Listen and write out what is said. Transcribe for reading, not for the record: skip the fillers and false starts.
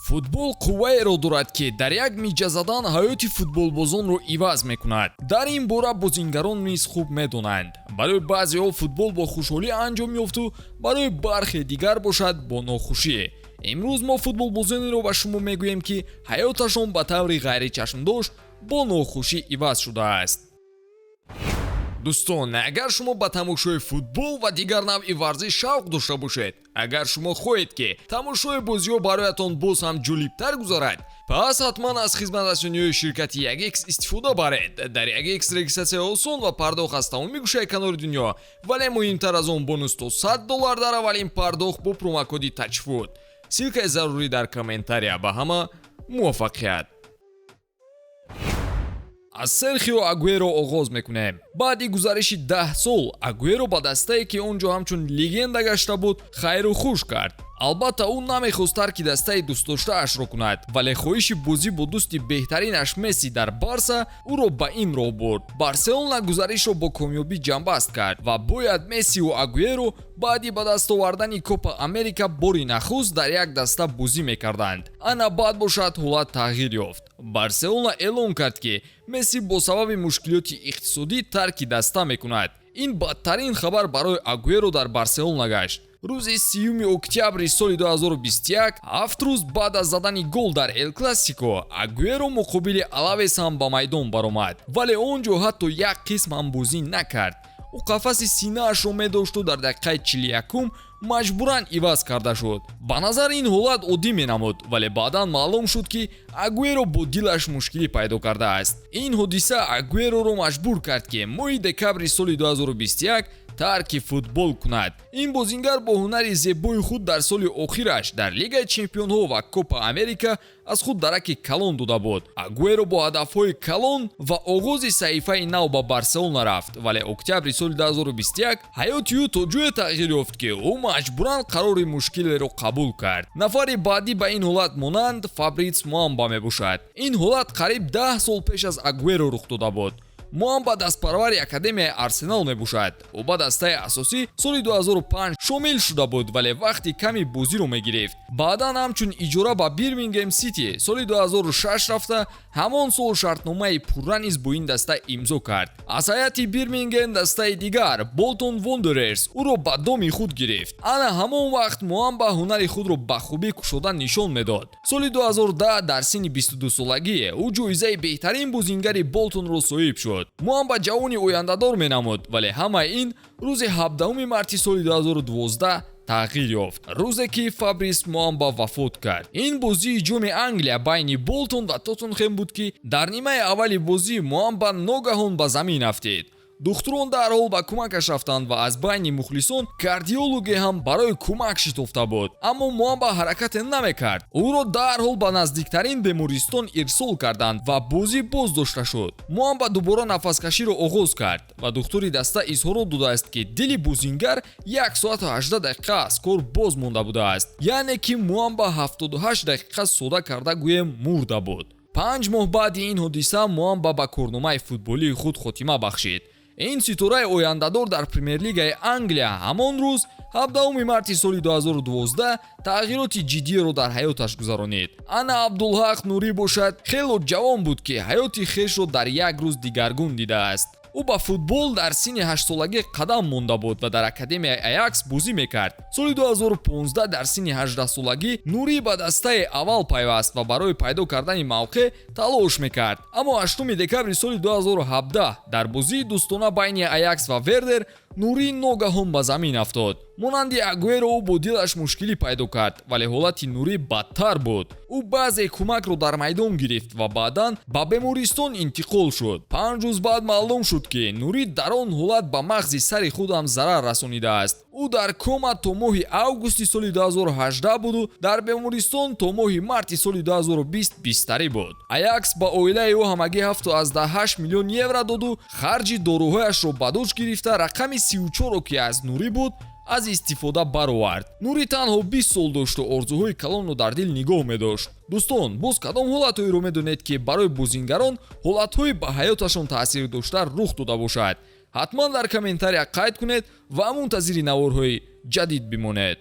Футбол қувваеро дорад, ки дар як миҷа задан ҳаёти футболбозонро иваз мекунад. Дар ин бора бозингарон низ хуб медонанд. Барои баъзеҳо футбол бо хушҳолӣ анҷом ёфту, барои бархе дигар бошад, бо нохушӣ. Имрӯз мо футболбозонеро ба шумо мегӯем, ки ҳаёташон ба таври ғайричашмдошт бо нохушӣ иваз шудааст. Дӯстон, агар шумо ба тамошои футбол ва дигар навъи варзиш шавқ дошта бошед, агар шумо хоҳед, ки тамошои бозиҳо бароятон боз ҳам ҷолибтар гузарад, пас ҳатман аз хизматрасониҳои ширкати 1X истифода баред. Дар 1X регистратсия осон ва пардохт аз тамоми гӯшаи канори дунё, вале муҳимтар аз он, бонус то 100 доллар дар аввалин пардохт бо промокоди TAJFOOT. Ссылкаи зарурӣ дар комментария. Ба ҳама муваффақият! Аз Серхио Агуэро оғоз мекунем. Баъди гузариши 10 сол Агуэро ба дастае, ки он ҷо ҳамчун легенда гашта буд, хайру хуш кард. Албатта, ӯ намехост тарки дастаи дӯстдоштаашро кунад, вале хоҳиши бозӣ бо дӯсти беҳтаринаш Месси дар Барса ӯро ба ин роҳ бурд. Барселона гузаришро бо комёбӣ ҷамъбаст кард ва бояд Мессиву Агуэро баъди ба даст овардани Копа Америка бори нахуст дар як даста бозӣ мекарданд. Ана баъд бошад, ҳолат тағйир ёфт. Барселона эълон кард, ки Месси бо сабаби мушкилоти иқтисодӣ тарки даста мекунад. Ин бадтарин хабар барои Агуэро дар Барселона гашт. Рӯзи 30 октябри соли 2021, 7 рӯз баъд аз задани гол дар Эл Классико, Агуэро муқобили Алавес ҳам ба майдон баромад, вале он ҷо ҳатто як қисм ҳам бозӣ накард. Ӯ қафаси синаашро медошту дар дақиқаи 41-ум маҷбуран иваз карда шуд. Ба назар ин ҳолат оддӣ менамуд, вале баъдан маълум шуд, ки Агуэро бо дилаш мушкилӣ пайдо кардааст. Ин ҳодиса Агуэроро маҷбур кард, ки моҳи декабри соли 2021 тарки футбол кунад. Ин бозингар бо ҳунари зебои худ дар соли охираш дар Лигаи чемпионҳо ва Копа Америка аз худ дараки калон дода буд. Агуэро бо ҳадафҳои калон ва оғози саҳифаи нав ба Барселона рафт, вале октябри соли 2021 ҳаёти ӯ то ҷое тағйир ёфт, ки ӯ маҷбуран қарори мушкилеро қабул кард. Нафари баъдӣ ба ин ҳолат монанд Фабрис Муамба мебошад. Ин ҳолат қариб 10 сол пеш аз Агуэро рух дода буд. Муамба дастпарвари академияи Арсенал мебошад. Ӯ ба дастаи асосӣ соли 2005 шомил шуда буд, вале вақти ками бозиро мегирифт. Баъдан ҳамчун иҷора ба Бирмингем Сити соли 2006 рафта, ҳамон сол шартномаи пурра низ бо ин даста имзо кард. Аз ҳайати Бирмингем дастаи дигар, Болтон Вондерерс, ӯро ба доми худ гирифт. Ана ҳамон вақт Муамба ҳунари худро ба хубӣ кушода нишон медод. Соли 2010 дар синни 22-солагӣ ӯ ҷоизаи беҳтарин бозингари Болтонро соҳиб шуд. Муамба ҷавони ояндадор менамуд, вале ҳамаи ин рӯзи 17 марти соли 2012 тағйир ёфт, рӯзе ки Фабрис Муамба вафот кард. Ин бозии Ҷоми Англия байни Болтон ва Тоттенхем буд, ки дар нимаи аввали бозӣ Муамба ногаҳон ба замин афтид. Духтурон дарҳол ба кӯмакаш рафтанд ва аз байни мухлисон кардиологе ҳам барои кӯмак шитофта буд, аммо Муамба ҳаракате намекард. Ӯро дарҳол ба наздиктарин бемористон ирсол карданд ва бозӣ боздошта шуд. Муамба дубора нафаскаширо оғоз кард ва духтури даста изҳорот додааст, ки дили бозингар 1 соату 18 дақиқа аз кор боз монда будааст, яъне ки Муамба 78 дақиқа, сода карда гӯем, мурда буд. 5 моҳ баъди ин ҳодиса Муамба ба корномаи футболии худ хотима бахшид. Ин ситораи ояндадор дар Премер-лигаи Англия ҳамон рӯз, 17 марти соли 2012, тағйироти ҷиддиеро дар ҳаёташ гузаронид. Ана Абдулҳақ Нурӣ бошад, хело ҷавон буд, ки ҳаёти хешро дар як рӯз дигаргун дидааст. Ӯ ба футбол дар синни 8-солагӣ қадам монда буд ва дар академияи Аякс бозӣ мекард. Соли 2015 дар синни 18-солагӣ Нурӣ ба дастаи аввал пайваст ва барои пайдо кардани мавқеъ талош мекард. Аммо 8 декабри соли 2017 дар бозии дӯстона байни Аякс ва Вердер Нурӣ ногаҳон ба замин афтод. Монанди Агуэро ӯ бо дилаш мушкилӣ пайдо кард, вале ҳолати Нурӣ бадтар буд. Ӯ баъзе кӯмакро дар майдон гирифт ва баъдан ба бемористон интиқол шуд. 5 рӯз баъд маълум шуд, ки Нурӣ дар он ҳолат ба мағзи сари худ ҳам зарар расонидааст. Ӯ дар кома то моҳи августи соли 2018 буду дар бемористон то моҳи марти соли 2020 бистарӣ буд. Аякс ба оилаи ӯ ҳамагӣ 7,8 миллион евро доду харҷи доруҳояшро ба дӯш гирифта, рақами 34-ро, ки аз Нурӣ буд, аз истифода баровард. Нурӣ танҳо 20 сол дошту орзуҳои калонро дар дил нигоҳ медошт. Дӯстон, боз кадом ҳолатҳоеро медонед, ки барои бозингарон ҳолатҳои ба ҳаёташон таъсир дошта рух дода бошад? Ҳатман дар комментария қайд кунед ва мунтазири наворҳои ҷадид бимонед.